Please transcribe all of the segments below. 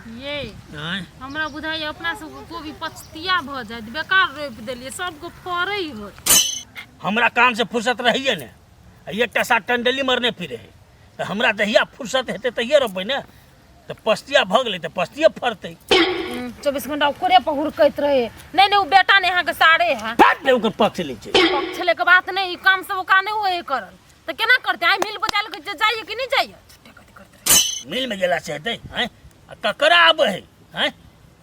ये आँय हमरा बुझाइए अपना सबके कोबी पछतिया भऽ जायत, बेकार रोपि देलियै, सबके फड़ै होत। हमरा काम से फुर्सत रहैए ने, आ एकटा साथ टंडली मरने फिरे है, तऽ हमरा जहिया फुर्सत हेतै तहिये रोपबै ने। तऽ पस्तिया भऽ गेलै तऽ पस्तिये फड़तै। 24 घंटा ओकरे पर हुड़कैत रहे। नहीं नहीं, ओ बेटा नहीं अहाँके सारे है। फट दे, ओकर पक्ष लै छै। पक्ष लै के बात नहीं, ई काम सब ओकरा नहीं होए करल तऽ केना करतै? आइ मिल बचा लके जे जाइए कि नहीं जाइए, झूठे कथी करते रहे। मिल में गेला से हेतै? आँय, आ ककरा आबै है? आँय,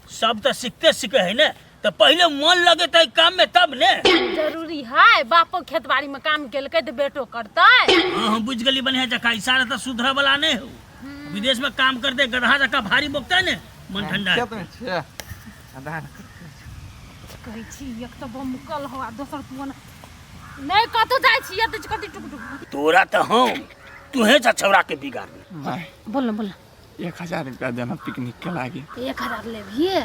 सब तऽ सीखते सीखे है ने, तऽ पहिले मन लगेतै काम में तब ने। जरूरी है बापो खेत बाड़ी में काम केलकै तऽ बेटो करतै। हाँ, हम बुझि गेली बढ़िया जकाँ, इशारा तऽ सुधरऽ वाला नहि हौ। विदेश में काम करते गधा जकाँ भारी बोकतै ने, मन ठंडा खेत में छियै आ धान कहै छी, एक तऽ बमकल हो आ दोसर तू नहि कतौ जाइ छी तऽ कथी टुक टुक। तोरा तऽ हम तुहे जा छौड़ा के बिगाड़। माय। बोल ना, बोल ना। 1000 रुपया देना पिकनिक के लागी। 1000 लेबिए?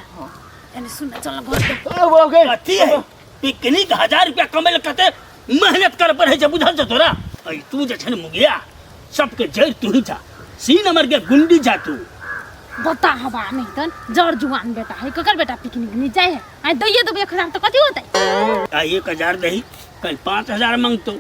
एने सुन, चल घर पे। कथी है पिकनिक? 1000 रुपया कमे लए कते मेहनत कर पड़े छै, बुझल छौ तोरा? ऐ तू जे छै ने मुगिया, सबके जड़ तू ही जा, सी नंबर के गुंडी जा तू। बता हवा नहीं तन जड़ जुआन बेटा है, ककर बेटा पिकनिक नहीं जाए है? आइ दैये देबै 1000 तऽ कथी होतै? आ 1000 दही, कल 5000 मांगतो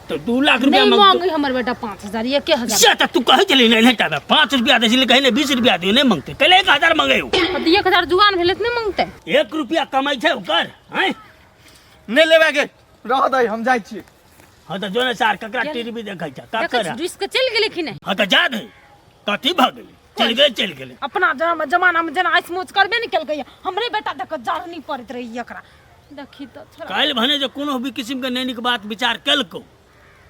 तो 2 लाख रुपया नहीं मांगतो। मांगे हमर बेटा 5000, 1000। से तऽ तू कहै छली नहीं टाबे 5 रुपया दै छली, कहीं ने 20 रुपया दियो, नहीं मांगते, कल 1000 मांगे हो। तऽ 1000 जुआन भेलै तऽ नहीं मांगते? 1 रुपया कमाई छै ओकर? हैं, नहि लेबै के रह दे, हम जाइ छी। हाँ तऽ जो ने सार, ककरा टीवी देखै छै? देखै ककरा छी, जुसि के चलि गेलै कि नहि? हाँ तऽ जा दे, कथी भऽ गेलै? चलि गेलै, चलि गेलै। अपना जमाना में जेना ऐस मोच करबे नहि केलकै, हमरे बेटा देख जरनी पड़ैत रही एकरा। देखी तऽ छोड़ा। काल्हि भने जे कोनो भी किस्म के नैनिक बात विचार केलकौ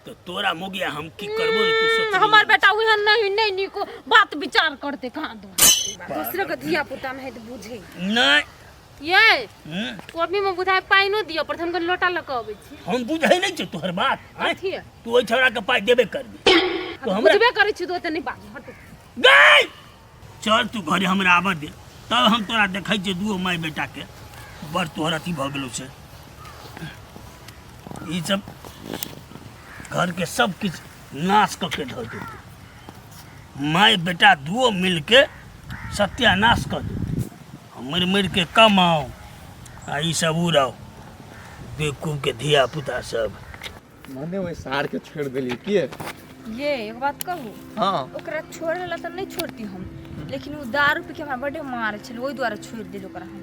तऽ तोरा मोगिया हम की करबो ने तू सोच। हमर बेटा ओहन नहीं, नहीं नीक बात विचार करते कहाँ दू दूसरे के धिया पुता में है तऽ बुझे नहीं। ये कोबी में बुझाय पाइनो दिअ पड़त, हम कनि लोटा लऽ कऽ अबै छी। हम बुझै नहि छियौ तोहर बात। आँय? कथी है? तू ओहि छौड़ा के पाइ देबे करबी तू हमरा? बुझबे करै छी, तो ओते नहि बाजू, हटू। गई चल तू घरे, हमरा आबऽ दे तब हम तोरा देखै छियै दुओ माय बेटा के। बड़ तोहर अथी भऽ गेलौ से, ई सब घर के सब किछु नाश कऽ के धऽ देतै। माय बेटा दुओ मिल के सत्यानाश कऽ देतै। हम मरि मरि के कमाउ आ ई सब उड़ाउ, बेवकूफ के धिया पुता सब। मने ओहि सार के छोड़ि देलियै के? ये एक बात कहू? हाँ। ओकरा छोड़े ला तऽ नहि छोड़ती हम, लेकिन ओ दारू पी के हमरा बड्डे मारै छलै, ओहि दुआरे छोड़ि देली ओकरा हम।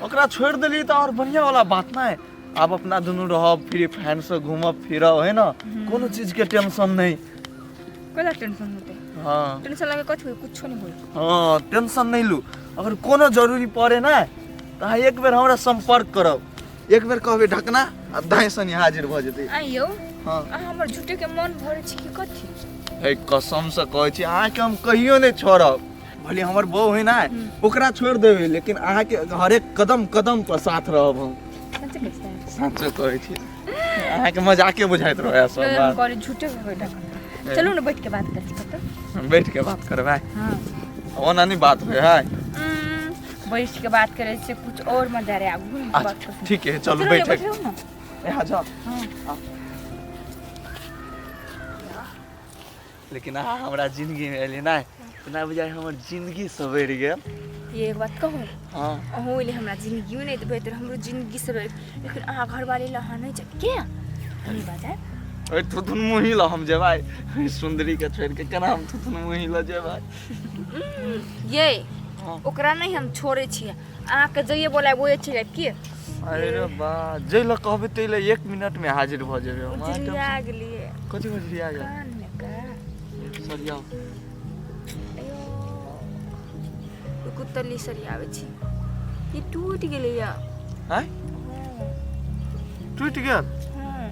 ओकरा छोड़ि देलियै तऽ आओर बढ़िआँ वाला बात नहि। आब अपना दुनू रहब फ्री फैन से, घूमब फिरब है ना, कोनो चीज के टेंशन नहीं। कैला टेंशन होतै? हाँ। टेंशन लगे कथी होई? कुछो नहीं होई। हाँ, टेंशन नहीं लू। अगर कोनो जरूरी पड़े ना तऽ अहाँ एक बेर हमरा संपर्क करब, एक बेर कहबै ढकना आ दाइ सनी हाजिर भऽ जेतै। आइ यौ। हाँ। अहाँ हमर झूठे के मन भरै छी कि कथी? हे कसम से कहै छी, अहाँके हम कहियो नहि छोड़ब। भले हमर बहू है ना, ओकरा छोड़ि देबै, लेकिन अहाँके हरेक कदम कदम पर साथ रहब हम। सच्चे कहै छी? साँचे कहै छी, अहाँके मजाके बुझाइत रहै सब हम बात। कहली झूठे के कहै ढकना। चलू ने बैठ के बात करै छी कतौ। बैठ के बात करबै? हाँ। ओना नहि बात होइ है। बैठ के बात करै छै कुछ और मजा रे, आगू ने बात अच्छा करू। ठीक है, चलू। चलू ने, बैठे। बैठू ने। यहाँ जाओ। हाँ। लेकिन अहाँ हमरा जिंदगी में एलियै ना, तेना बुझाइ हमर जिंदगी सवरि गेल। ये एक बात कहू? हाँ। अहूँ एलियै हमरा जिंदगी नहि तऽ बेहतर हमरो जिंदगी सवरि, लेकिन अहाँ घरवाली लए अहाँ नहि जायब के हम बाजायब। ओहि थुथुन मुँही लऽ हम जेबै? सुन्दरी के छोड़ि के केना हम थुथुन मुँही लऽ जेबै? ये हाँ। ओकरा नहि हम छोड़ै छियै, अहाँके जइए बोलायब ओहे चलि आयब की? अरे रे बा, जै लए कहबै तै लए 1 मिनट में हाजिर भऽ जेबै हम। अहाँ उजरिया गेलियै। कथी उजरिया गेल? कान में का। सरियाउ। अयो, रुकू, तल्ली सरियाबै छी। ई टूटि गेलैया। आँय, टूटि गेल? हाँ।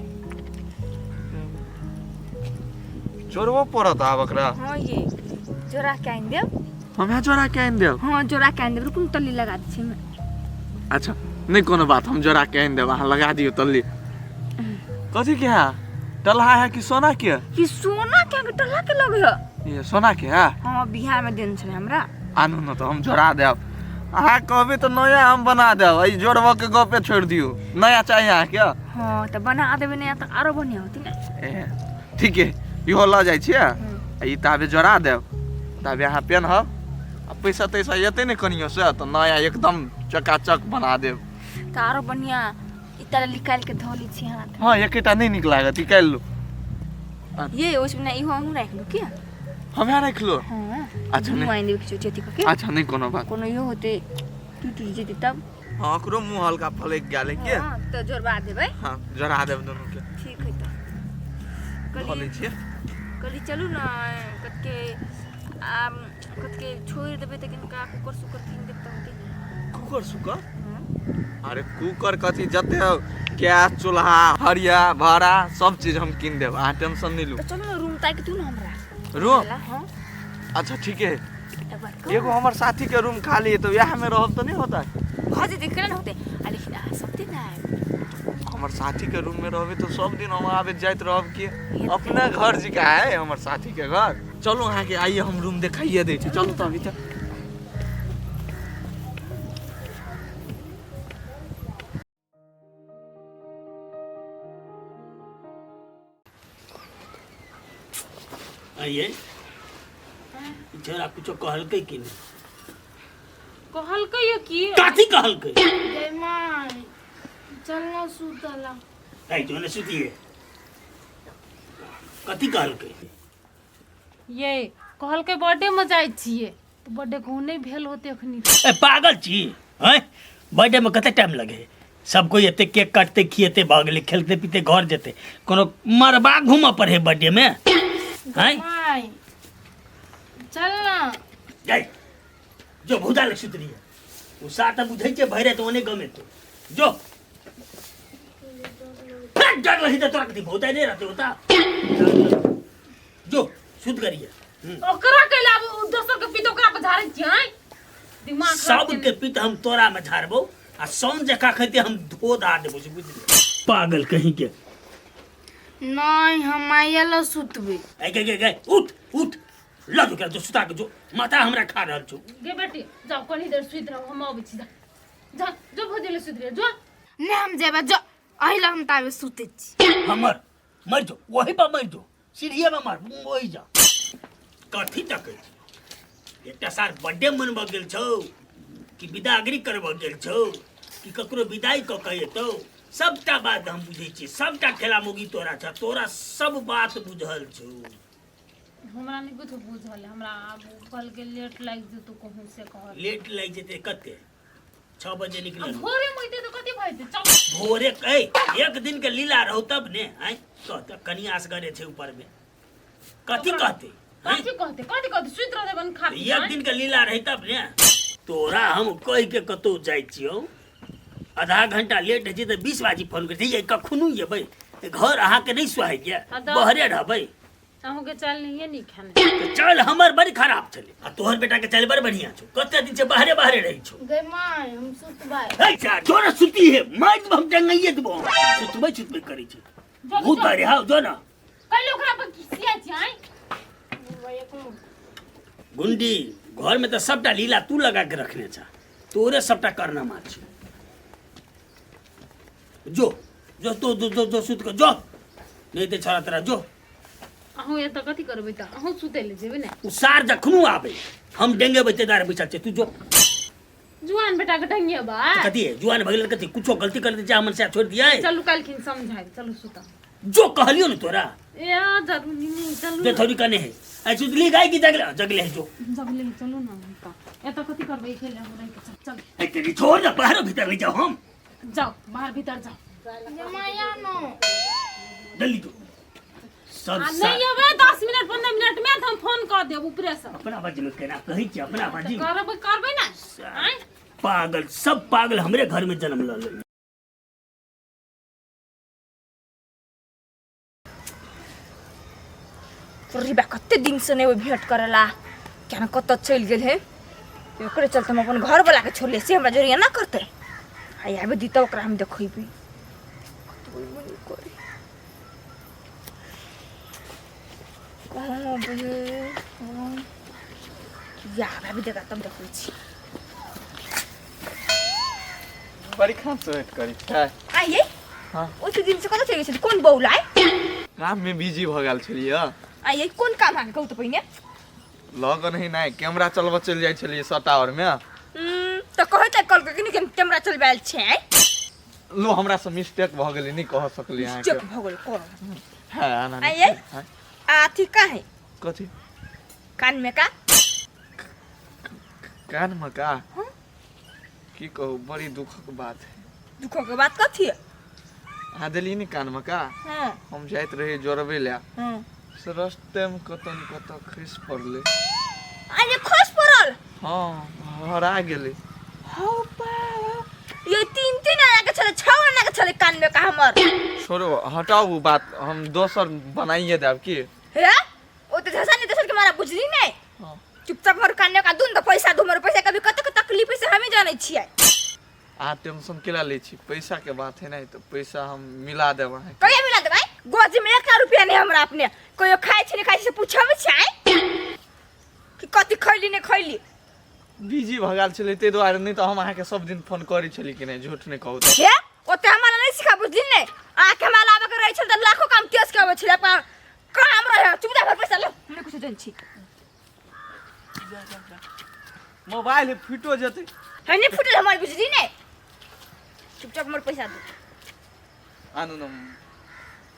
जोड़बो पड़त आब ओकरा। हाँ, ये जोड़ा के आनि देब। हम जोड़ा के आनि देब। हाँ, जोड़ा के आनि देब। रुकू ने, तल्ली लगा दै छी। अच्छा, नहि कोनो बात, हम जोड़ा के आनि देब, अहाँ लगा दियौ तल्ली। कथी के है टलहा है कि सोना के? कि सोना के? अहाँके टलहा के लगे है? ये सोना के है। हाँ, बियाह में देन छलै हमरा। आनू ने तऽ हम जोड़ा देब। अहाँ कहबै तऽ नया हम बना देब, एहि जोड़बऽ के गपे छोड़ि दियौ। नया चाही अहाँके? हाँ, तऽ बना देबै नया तऽ आरो बढ़िआँ होतै ने। ए, ठीक है, इहो लऽ जाइ छियै आ ई ताबे जोड़ा देब, ताबे अहाँ पेनहब आ पैसा तैसा एतै ने कनियो से तऽ नया एकदम चकाचक बना देब। तऽ आरो बढ़िया ई ताला निकालि के धो लै छी हाथ। हँ, एकेटा नहि नीक लागत, निकालि लू। ये ओहिमे इहो अहूँ राखि लू की। हमरा राखि लो? हँ। अच्छा, नहि। आनि देबै किछु अथी कऽ के। अच्छा, नहि कोनो बात। कोनो इहो होतै, टूटि टूटि जेतै तब। हँ, ओकरो मुँह हल्का फलकि गेल है के। हँ, तऽ जोड़बा देबै। हँ, जोड़ा देब दुनू के। ठीक है, तऽ धऽ लै छियै। कहली चलू ने, कतके आब कतके छोड़ि देबै तऽ कनिका कुकर सुकर कीन देब तऽ होतै ने। कुकर सुकर? हँ। अरे कुकर कथी, जते गैस चूल्हा हरिया भाड़ा सब चीज हम कीन देब, अहाँ टेंशन नहि लू। तऽ चलू ने, रूम ताकि दू ने हमरा। रूम? हँ। अच्छा, ठीक है। एक बात कहू? एगो हमर साथी के रूम खाली है, तऽ वएह में रहब तऽ नहि होता? भऽ जेतै, केना ने होतै, आ लेकिन अहाँ सब दिन आयब। हमर साथी के रूम में रहबै तऽ सब दिन हम आबैत जाइत रहब कि अपना घर जिका है हमर साथी के घर। चलू, अहाँके आइए हम रूम देखाइए दै छी। चलू तऽ अभी तऽ आइए छोरा कुछो कहलकै कि नहि? कहलकै ये की? कथी कहलकै? गे माय, चल ना सुतला। ऐ जो ने सुतिए। कथी कहलकै? ये कहलकै बर्थडे में जाइ छियै, तऽ बर्थडे कहूँ नहि भेल होते अखनी। ए पागल छी हैं? बर्थडे में कते टाइम लगे? सब कोई एते केक काटते, खिएते, भऽ गेलै, खेलते पीते घर जेते। कोनो मरबा घूमऽ पड़े बर्थडे में हैं? माय, चल ना। जाय जो, भूता लग सुतरी है ओ सात बुझै छै भरि राति ओने गमे तो जो फेर डर लगी तऽ तोरा कथी भूता नहि रहते होता? जो सुत करिए। ओकरा कैला आब उ दोसर के पीत ओकरा पर झाड़ै छियै आँय? दिमाग खराब। सबके पित हम तोरा में झाड़बो आ सौन जका खैते हम धो धा देबो से बुझली, पागल कहीं के। नहीं, हम आयल सुतबे। ऐ गे गे गे, उठ उठ, लऽ जो जो सुता के जो, माथा हमरा खा रहल छौ। गे बेटी, जाओ कनी देर सुति रहू, हम अबै छी। जा जा, जो भौजी ले सुति रह जो। नहीं, हम जेबे, जो अहिला हम ताबे सुते छी। हमर मर जो, वही पर मर जो, सीढ़िए पर मर वही जा। कथी तकै छी? एकटा सार बर्थडे मनबऽ गेल छौ कि विदागरी करबऽ गेल छौ कि ककरो विदाई कऽ के एतौ? सबटा बात हम बुझै छियै, सबटा खेला मोगी तोरा छ, तोरा सब बात बुझल छौ। हमरा नहि कुछो बुझल है, हमरा आब कहलकै लेट लागि जेतौ कहूँ से कहल। लेट लागि जेतै कते? 6 बजे निकले। भोरे में अइतै तऽ कथी भऽ जेतै? चल। भोरे ऐ एक दिन के लीला रहौ तब ने। आँय कह तऽ, कनिया असगरे छै ऊपर में, कथी कहते? आँय? कथी कहतै, कथी कहतै? सुति रहतै बन खा पी। एक दिन के लीला रही तब ने। तोरा हम कहि के कतौ जाइ छियौ, आधा घंटा लेट होइ छै तऽ 20 बाजी फोन करै छै, कखनो एबै घर अहाँके नहि सोहाइए? हाँ तऽ- बहरे रहबै। अहूँके चाल नहिए नीक है ने। तऽ चालि हमर बड़ी खराब छलै आ तोहर बेटा के चालि बड़ बढ़िया छौ, कते दिन से बाहरे बाहरे रहै छौ। गे माय, हम सुतबै। है चा जोर सुती है, मारि देबो हम, टंगाइए देबो हम। सुतबै सुतबै करै छै। जो। भूत बारे हाउ जो ना। कैले ओकरा पर खिसिया छी आँय? गुंडी, घर में तऽ सबटा लीला तू लगा के रखने छा, तोरे सबटा करनामा छै। जो जो तो जो जो जो सुत के जो, नहीं ते छड़ा तोरा जो। अहूँ एतऽ कथी करबै? तऽ अहूँ सुतै लए जेबै ने? उ सार जखनो आबे हम डेंगेबै, ते दार बैसल छै, तू जो। जुआन बेटा के ढंगेबै? कथी है, जुआन भऽ गेल कथी? कुछो गलती कर दे जा हमर से छोड़ दिया। चलू, काल्हिखिन समझायब, चलू सुतब। जो, कहलियो ने तोरा। ए जरूरी नहीं, चलू। जो ना। थोड़ी कने है ऐ सुतली गाय की जगले जगले है जो। जगले चलू ना, तऽ एतऽ कथी करबै? खेले हम रहि के चल चल। ऐ तेरी छोड़ ना, बाहर भीतर ले जाओ हम। जाओ, बाहर भीतर जाओ। गे माया नो। जल्दी जो सब। आ नहीं अबै 10 मिनट 15 मिनट में तऽ हम फोन कऽ देब ऊपरे से। अपना बाजी में केना कहै छी, अपना बाजी में। करबै, करबै ने आँय? पागल, सब पागल हमरे घर में जन्म लऽ ले। तोरी बा, कते दिन से नहीं भेंट करेला, क्या ना कतऽ चलि गेल है। ओकरे चलते हम अपन घर वाला के छोड़ले से हमरा जोड़िया ना करते। आइ आबे दी तऽ ओकरा हम देखैबे। कतबो मनी करे कहाँ अबै है? कहाँ? या आबे देखा तब देखै छी। बड़ी खान से वेट करी छै। आइए। हाँ। ओते दिन से कतऽ चलि गेल छली? कोन बौल आइ? काम में बिजी भऽ गेल छलियै। आइए, कोन काम अहाँके कहू तऽ पहिने? लऽ कऽ नहीं नहि कैमरा चलबऽ चलि जाइ छलियै सटा आओरमे। तऽ कहैत कल के कि कैमरा चलबायल छै। लो हमरा से मिस्टेक भऽ गेलै, नहि कह सकलियै अहाँके। मिस्टेक भऽ गेल कर। हँ आना नहि। आइए। हँ, आ अथी का है? कथी? कान में का? कान में का? की कहू, बड़ी दुखक बात है। दुखक बात कथी है? अहाँ देलियै ने कान में का? हाँ। हम जाइत रही जोड़बै लए, हाँ, से रस्ते में कतऽ ने कतऽ खसि पड़लै। अरे खस पड़ल? हँ, हरा गेलै। हौ बा, ये तीन तीन आना के छले, छह आना के छले कान में का हमर। छोड़ो, हटाउ ओ बात, हम दोसर बनाइए देब की। हे ओ तो झसा नहीं दोसर के मारा, बुझली नहीं? हाँ। चुपचाप हमर कान में का दून तो पैसा दू, हमर पैसा कभी कते के तकलीफ है से हमें जानै छियै। अहाँ टेंशन केला लै छी? पैसा के बात है नहीं तऽ पैसा हम मिला देब अहाँके। कहिया मिला देबै? गोजी में 1 रुपया नहीं हमरा अपने। कहियो खाइ छी नहीं खाइ छी से पूछबै छै कि कथी खैली नहीं खैली? बिजी भऽ गेल छलै ताहि दुआरे, नहि तऽ हम अहाँके सब दिन फोन करै छली कि नहि? झूठ नहि कहू तऽ। हे ओते हमरा नहीं सिखा, बुझली नहीं? आके हमरा लाबे के रहै छल तऽ लाखो काम तेज के अबै छलै, अपन काम रहे। चुप जा, पैसा लो, हम कुछ जन छी। मोबाइल फूटो जेतै। है नहीं फूटल हमर, बुझली नहीं? चुपचाप हमर पैसा दू। आनू ने।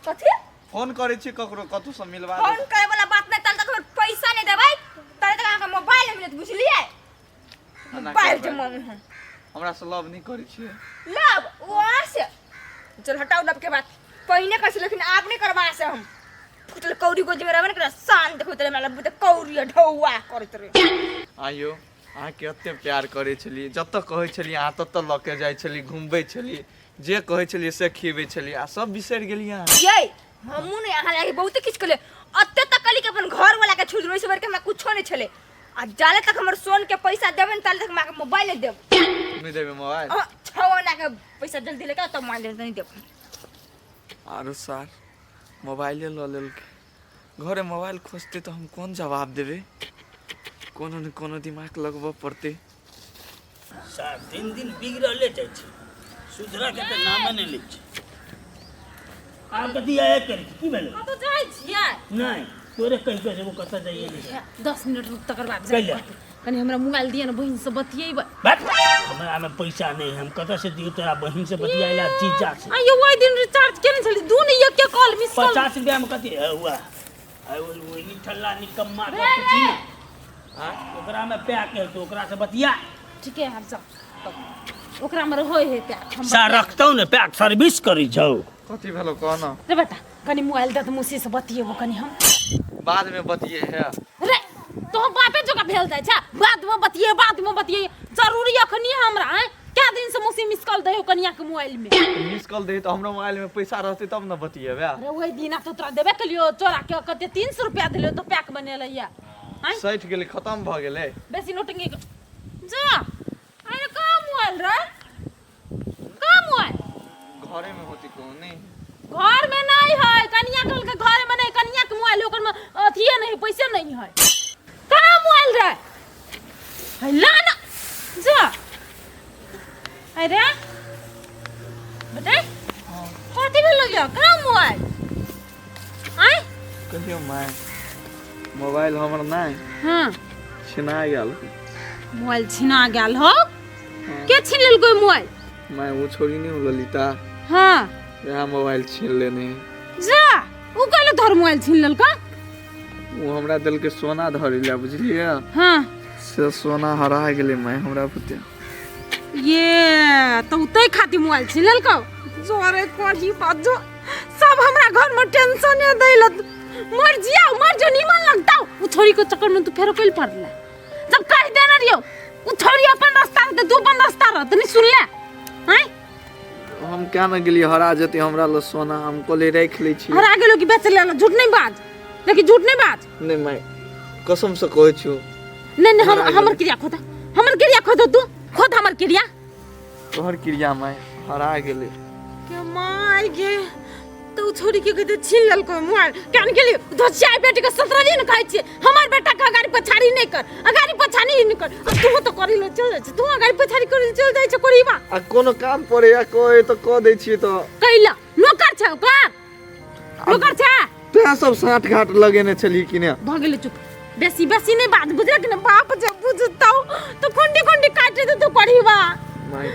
कथी? फोन करै छी ककरो, कतहुसँ मिलवा फोन देब। करे वाला बात नहीं, तल तक हमर पैसा नहीं देबै तले तक अहाँके मोबाइल नहीं मिलत, बुझलियै? एना मोबाइल करबै। के मम्मी हम हमरा से लव नहि करै छियै? लब वहाँ से चल हटाओ, लब के बात पहिने कर, लेकिन आप नहीं करवा से हम फुटल कौड़ी गोदी में रहबे ने करा, शान देखो तेरे मतलब बुते कौड़ी ढौआ करैत रहे। आइयो अहाँके एते प्यार करै छलियै, जतऽ कहै छलियै अहाँ ततऽ लऽ के जाइ छलियै, घुमबै छलियै, जे कहै छलियै से खियबै छलियै, आ सब बिसरि गेलियै अहाँ। ये हमहूँ ने अहाँ लागे बहुते किछु केलियै, एते तक कहली कि अपन घर वाला के छोड़ देबै, ओहिसँ बढ़िके हमरा कुछो नहि छलै। आ जाले तक हमर सोन के पैसा देबै ने ताले तक हमरा मोबाइल नहि देब। नहि देबै मोबाइल? अहाँ 6 आना के पैसा जल्दी लेके आउ तब मोबाइल नहीं देब। आरो सार मोबाइले लऽ लेलकै, घरे मोबाइल खोजतै तऽ हम कोन जवाब देबै? कोनो ने कोनो दिमाग लगबऽ पड़तै। सार दिन दिन बिगड़ले जाइ छै, सुधरऽ के तऽ नामे नहि लै छै। आब कथी आए करै छी? की भेलै? कतऽ जाइ छियै? नहि, तोरे कहि कऽ जेबो, कतऽ जाइए नहि। 10 मिनट रुक, तकर बाद कैला? जाइ। कनि हमरा मोबाइल दिअ ने, बहिनसँ बतियेबै। बात हमरा में पैसा नहीं है, हम कतऽ से दियौ तोरा बहिन से बतियाइला जीजा से? आइयो ओहि दिन रिचार्ज केने छली, दू ने एक के कॉल मिस कॉल। 50 रुपया में कथी है हुआ? ओ निठल्ला निकम्मा के पूछी ने। हाँ, ओकरा में पैक है तो ओकरा से बतिया। ठीके है, जा तब ओकरा में रहै है पैक, हम सा रखतौ ने पैक, सर्विस करै छौ। कथी भेलो कह न। रे बेटा, कनि मोबाइल दे तऽ मौसी से बतियेबो कनि हम। बाद में बतिये है। रे तो बापे जोका भेल जाइ छै, बाद में बतिये, बाद में बतिये। जरूरी अखनी हमरा हैं? क्या दिन से मौसी मिस कॉल दै हो कनिया के मोबाइल में। मिस कॉल दे तऽ हमरा मोबाइल में पैसा रहतै तब न बतियेबे। अरे ओहि दिना तो तोरा देबे केलियो, चोरा के कते 300 रुपया देलियो तो पैक बनेले या। आँय? सठि गेलै, खतम भऽ गेलै। बेसी नोटंगी जा। अरे कहाँ मोबाइल रे? कहाँ मोबाइल? घरे में होती कहूँ नहीं। घर में नहीं है, कनिया कहल के घर में नहीं, कनिया के मोबाइल ओकर में अथिए नहीं, पैसे नहीं है। कहाँ मोबाइल रे? है ला ना जा। अरे बेटा कथी भेलो या? कहाँ मोबाइल? आय? कहियो माय, मोबाइल हमर नहीं हाँ, छिना गेल। मोबाइल छिना गेल हो? के छीन लेलको मोबाइल? माय, वो छोड़ी नहीं हो ललिता। हाँ, यहाँ मोबाइल छीन लेने। जा, उ कहले तोहर मोबाइल छीन लेलको? वो हमरा देलकै सोना धरै लए, बुझलियै? हाँ। से सोना हरा गेलै माय हमरा बुते। ये तो उतै खातिर मोबाइल छीन लेलको? जोरे कढ़ी बाजो, सब हमरा घर में टेंशन है दैल। मर जिया, मर जो नीमन लगता। उ छोरी के चक्कर में तू फेरो कैल पड़ले? जब कह देना रियो उ छोरी अपन रास्ता रहते, तू अपन रास्ता रहते, नहीं सुनले हैं? हम क्या न गेलियै हरा जेतै हमरा लग सोना, हम कहलियै राखि लै छी। हरा गेलो कि बेच लेलो? झूठ नहीं बाज, लेकिन झूठ नहीं बाज। नहीं माय, कसम से कहै छियौ। नहीं नहीं, हम हरा गेलै। हमर क्रिया खोदा, हमर क्रिया खोदो, तू खोद हमर क्रिया। तोहर क्रिया माय, हरा गेलै। के my गे, तो उ छोरी के कहते छीन लेलको मोबाइल केन गेली धसिया बेटी के। 17 दिन कहै छियै हमर बेटा के अगाड़ी पछाड़ी नहीं कर, अगाड़ी पछाड़ी नहीं कर, आ तू तो करी लो चल जाइ छै, तू अगाड़ी पछाड़ी करी चल जाइ छै कोरीबा। आ कोनो काम पड़े या कहै तऽ कऽ दै छियै तऽ। कैला नौकर छै ओकर, नौकर छै। तैं सब साँठ घाट लगेने छलियै कि ने? भऽ गेलै, चुप। बेसी बेसी नहीं बात बुझल कि ना बाप जब बुझतौ तो कुंडी कुंडी काट देतौ कढ़ीबा। माय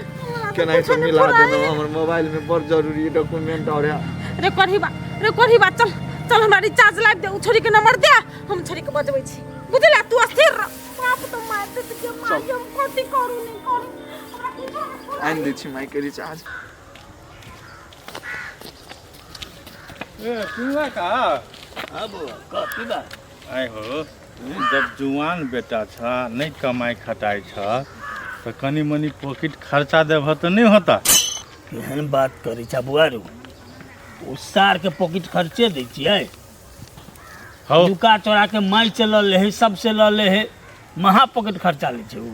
केना से मिला देना, हमर मोबाइल में बड़ जरूरी डॉक्यूमेंट और है। रे कढ़ीबा, रे कढ़ीबा, चल चल हमरा रिचार्ज लाइव दे, उ छोरी के नंबर दे, हम छोरी के बजबै छी, बुझला? तू अस्थिर रह। बाप तो मार देत के मार, हम कथी करू नहीं करू, हमरा किछो नहि। आनि दै छी माय के रिचार्ज। ए सुनला का? हाँ बौआ, कह की बात? आइ हो, जब जुआन बेटा छ, नहीं कमाई खटाइ छ, तऽ कनि मनि पॉकेट खर्चा देबह तऽ नहि होता? केहन बात करै छ बौआ रू, ओ सार के पॉकेट खर्चे दै छियै? हौ। लुका चोरा के माय से लऽ ले है, सबसे लऽ ले है, महा पॉकेट खर्चा लै छै उ।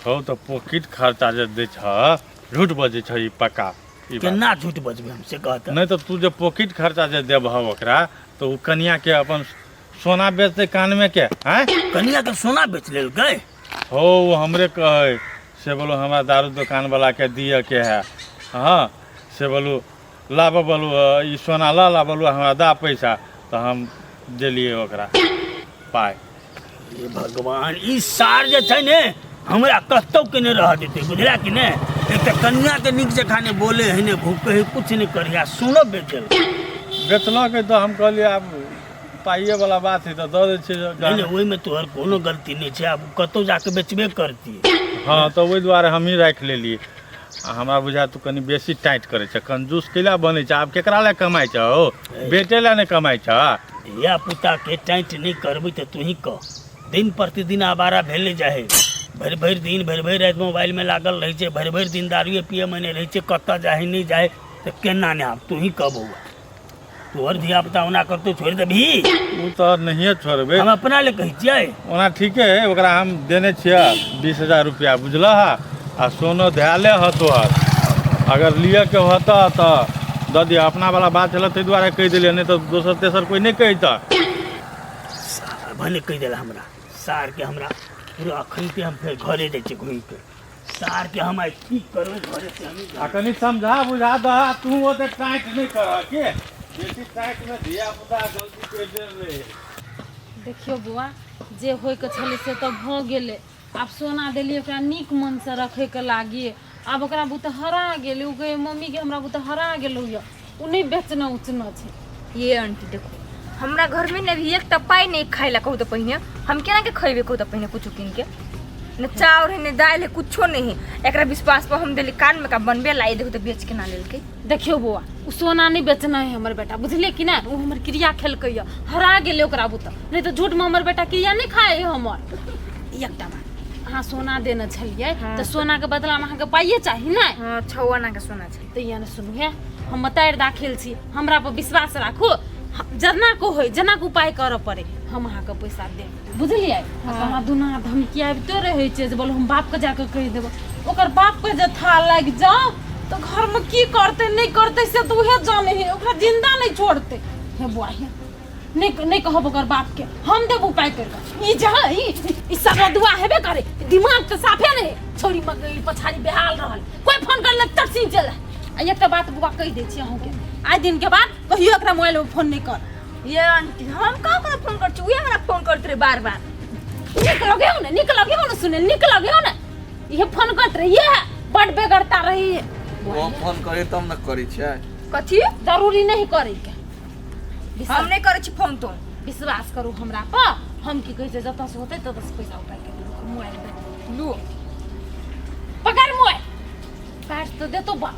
हौ, तऽ पॉकेट खर्चा जे दै छ, झूठ बजै छ ई पक्का ई बात। केना झूठ बजबै हम से कहत? नहि तऽ तू जे पॉकेट खर्चा जे देबह ओकरा, तऽ ओ कनिया के अपन सोना बेचतै कानमे के, आँय? कनिया के सोना बेच लेलकै? हौ, ओ हमरे कहै से बोलो हमरा दारू दोकान वाला के दिअ के है, हाँ, से बोलू लाब, बोलू ई सोना ला ला, बोलू हमरा दा पैसा, तऽ हम देलियै ओकरा पाइ। हे भगवान, ई सार जे छै ने हमरा कतौ के नहि रह देतै, बुझला कि ने? एक तऽ कनिया के नीक जकाँ नहि बोले है, नहि भूखे है, कुछ नहि करे, आ सोनो बेचल। बेचलकै तऽ हम कहलियै आब पाइए वाला बात है तऽ दऽ दै छियै। नहि नहि, ओहिमे तोहर कोनो गलती नहि छै, आब कतौ जाके बेचबे करती। हँ, तऽ ओहि दुआरे हमही राखि लेलियै। आ हमरा बुझाय तू कनि बेसी टाइट करै छ, कंजूस कैला बनै छ? आब केकरा लए कमाइ छ हो? बेटे लए नहि कमाइ छ? धिया पुता के टाइट नहि करबै तऽ तूही कह, दिन प्रतिदिन आवारा भेले जाइ है, भरि भरि दिन भरि भरि राति मोबाइलमे लागल रहै छै, भरि भरि दिन दारुए पिए मने रहै छै, कतऽ जाइ नहि जाइ तऽ केना नहि? आब तूही कह बौआ, तोहर धिया पुता ओना करतौ, छोड़ि देबही? ओ तऽ नहिए छोड़बै। हम अपना ले कहै छियै। ओना ठीके है, ओकरा हम देने छियै 20,000 रुपया, बुझलह? आ सोनो धएले ह तोहर, अगर लिअ के होतऽ तऽ दऽ दिअ। अपना वाला बात छलै ताहि दुआरे कहि देलियै, नहि तऽ दोसर तेसर कोइ नहि कहितऽ। सार भने कहि देला हमरा, सारके हमरा पूरा अखन हम फेर घरे जाइ छियै घुमिके, सारके हम आइ की करबै घरे से हम। आ कनि समझा बुझा दह, तू ओते टाइट नहि करह के, बेसी टाइट मे धिया पुता गलती करि देल रहे। देखियौ बौआ, जे होइके छलै से तऽ भऽ गेलै। आब सोना देलियै ओकरा नीक मनसँ रखैके लागी, आब ओकरा बुते हरा गेलै। ओ कहै मम्मीके हमरा बुते हरा गेलौ यऽ, ओ नहि बेचना उचना छै। ये आंटी देखो, हमरा घर में ने अभी एकटा पाइ नहीं खाए ला। कहू तो पहिने हम केना के खैबे? कहू तो पहिने कुछ कीन के न चाउर है, न दालि है, कुछो नहीं है। एकरा विश्वास पर हम देली कान में का बनबे ला, देखो तो बेच के ना लेलकै। देखियौ बौआ, ओ सोना नहि बेचना है हमर बेटा, बुझलियै कि नहि? ओ हमर क्रिया खेलकै यऽ, हरा गेलै ओकरा बुते, नहि तऽ झूठमे हमर बेटा क्रिया नहि खाए है हमर। एकटा बात, अहाँ सोना देने छलियै तऽ सोनाके बदलामे अहाँके पाइए चाही ने? हाँ, 6 आना के सोना छै। तऽ इएह ने सुनू हे, हम मतारि दाखिल छी, हमरा पर विश्वास राखू, जेना को होइ जेना को उपाय करऽ पड़े हम अहाँके पैसा देब, बुझलियै? आ कहाँ दुना धमकी आबिते रहै छै जे बोलो हम बापके जाकऽ कहि देबै। ओकर बापके जे था लागि जाओ तऽ घरमे की करतै नहि करतै से तऽ उहे जानै है, ओकरा जिंदा नहि छोड़तै। हे बुआ हे, नहि नहि कहब ओकर बापके, हम देब उपाय करिकऽ। ई जहाँ ई ई सब दुआ हेबे करे, दिमाग तऽ साफे नहि छोड़ी मकई पछाड़ी बेहाल रहल, कोई फोन करलक तरसी चल। आ एकटा बात बुआ कहि दै छी अहूँके, आइ दिनके बाद कहियो एकरा मोबाइल में फोन नहि कर। ये आंटी, हम कहाँ कहाँ फोन कर छी? उहे हमरा फोन करत रहे बार बार। नीक लगे हो ने, नीक लगे हो ने, सुने नीक लगे हो ने, ये फोन करत रही है, बड़ बेगरता रही है। वो फोन करे तब न करै छियै। कथी? जरूरी नहीं करे के। हम नहीं करै छी फोन तो। विश्वास करू हमरा पर, हम की कहै छै, जतऽ से होतै ततऽ से पैसा उपाय के देबै। मोबाइल दे। लू। पकड़ मोबाइल, काट तऽ देतो बा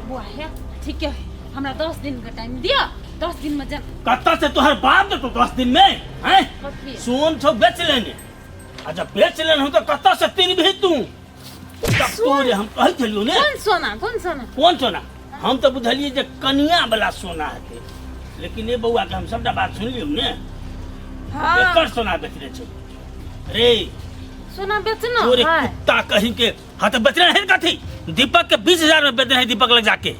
बुआ। हे ठीक है, हमरा 10 दिन के टाइम दिअ, 10 दिन में जन कतऽ से तोहर बाप देतो 10 दिन में? हैं? कथी? सोन छौ बेच लेने, आ जब बेच लेने हो तऽ कतऽ से तीन भी तू तब तोरे हम कहै छलियौ ने। कोन सोना, कोन सोना? कोन सोना? हम तऽ बुझलियै जे कनिया वाला सोना हेतै, लेकिन ए बौआ के हम सबटा बात सुनलियौ ने। हाँ। एकर सोना बेचने छै रे? सोना बेचना तोरे है। कुत्ता कहीं के। हाँ, तो बेचने है कथी? दीपक के 20,000 में बेचने है, दीपक लग जाके।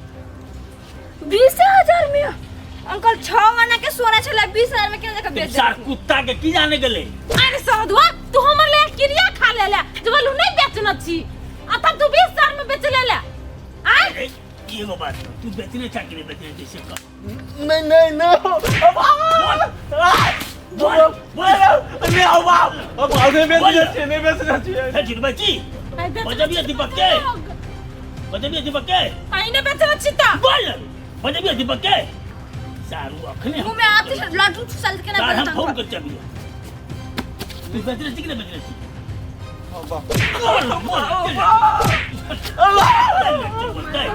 20,000 में? अंकल, 6 आना के सोना छला, 20,000 में केना जाके बेच सार देलकै? कुत्ता के की जाने गेले। अरे सहदुआ, तू हमर ले क्रिया खा ले ले, जे बोलू नहीं बेचना छी, आ तब तू 20,000 में बेच ले ले आय। ए, एगो बात, तू बेचने चाह कि नहीं बेचने जैसे कह। नहीं नहीं नहीं। बोल बोल अरे आओ बाप अब आधे बेच बोल। छियै नहि बेचने छियै हे झूठ बची आइ बेचने बजबियै छी दीपक तऽ के लोग। बजबियै दीपक के आइ नहि बेचने छी तऽ बोल बजबियै दीपक के सारू अखने मुँह में आते से लड्डू चुसल के ना सार हम बोलता फोन कर चबियै तू बेचने छी कि नहि बेचने छी बाप बोल बोल बोलतै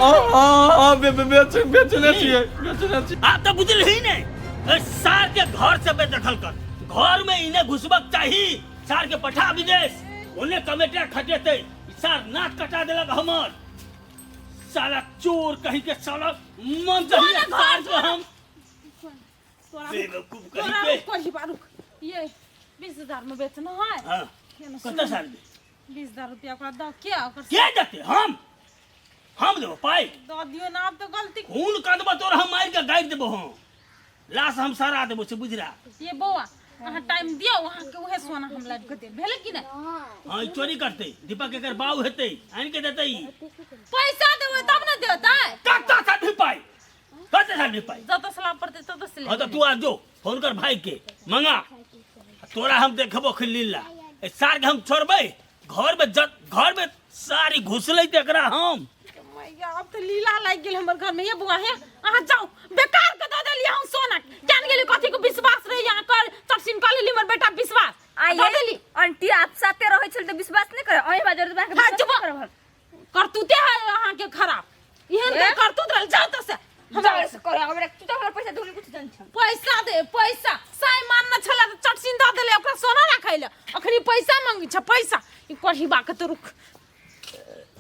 हां बेच बेचने छियै बेचने छियै आप तो बुझल ही नहीं ए, सार के घर से बेदखल कर घर में इन्हें घुसबक चाही सार के पठा विदेश ओने कमेटा खटेते सार नाक कटा देलक हमर साला चोर कहीं के साला मन चाहिए सार के हम बेवकूफ कहीं तोरा के रुक कोई बात रुक ये 20,000 में बेचना है हाँ केना कत्ता साल में 20,000 रुपया ओकरा दऽ के ओकर के देते हम देबो पाई दऽ दियौ ना आब तऽ गलती खून कर देबो तोरा हम मार के गाड़ि देबो हम लाश हम सड़ा देबो से बुझ रहा ये बौआ अहाँ टाइम दियौ अहाँके उहे सोना हम लाबि कऽ देब भेलै कि नहि हाँ ई चोरी करते दीपक एकर बाऊ हेतै आनि के देतै ई पैसा देबै तब ने देतै कत्ता से भी पाई कत्ता से भी पाई जतऽ से लाभ पड़तै ततऽ से हाँ ले तो तू आ जो फोन कर भाई के मंगा तोरा हम देखबो खिलीला ए सार के हम छोड़बै घर में जत घर में सारी घुसलै त एकरा हम मैया अब तऽ लीला लागि गेल हमर घर में ये बुआ हे अहाँ जाउ बेकार के दऽ देलियै हम सोना जान गेली कथी के विश्वास रही अहाँ कर चटसिन कऽ लेली हमर बेटा विश्वास दऽ देली आंटी आप साथे रहै छल तऽ विश्वास नहि करे अहीं बाजर तऽ हाँ, चुप। करब करतूते है अहाँ के खराब एहन के ए? करतूत रहल जाउ तऽ से हमरा से करे हमरा तू तऽ हमर पैसा धोनी कुछ जान छ पैसा दे पैसा साई मानना छला तऽ चटसिन दऽ देले ओकरा सोना राखै लए अखनी पैसा मांगै छ पैसा ई कढ़ी के तऽ रुक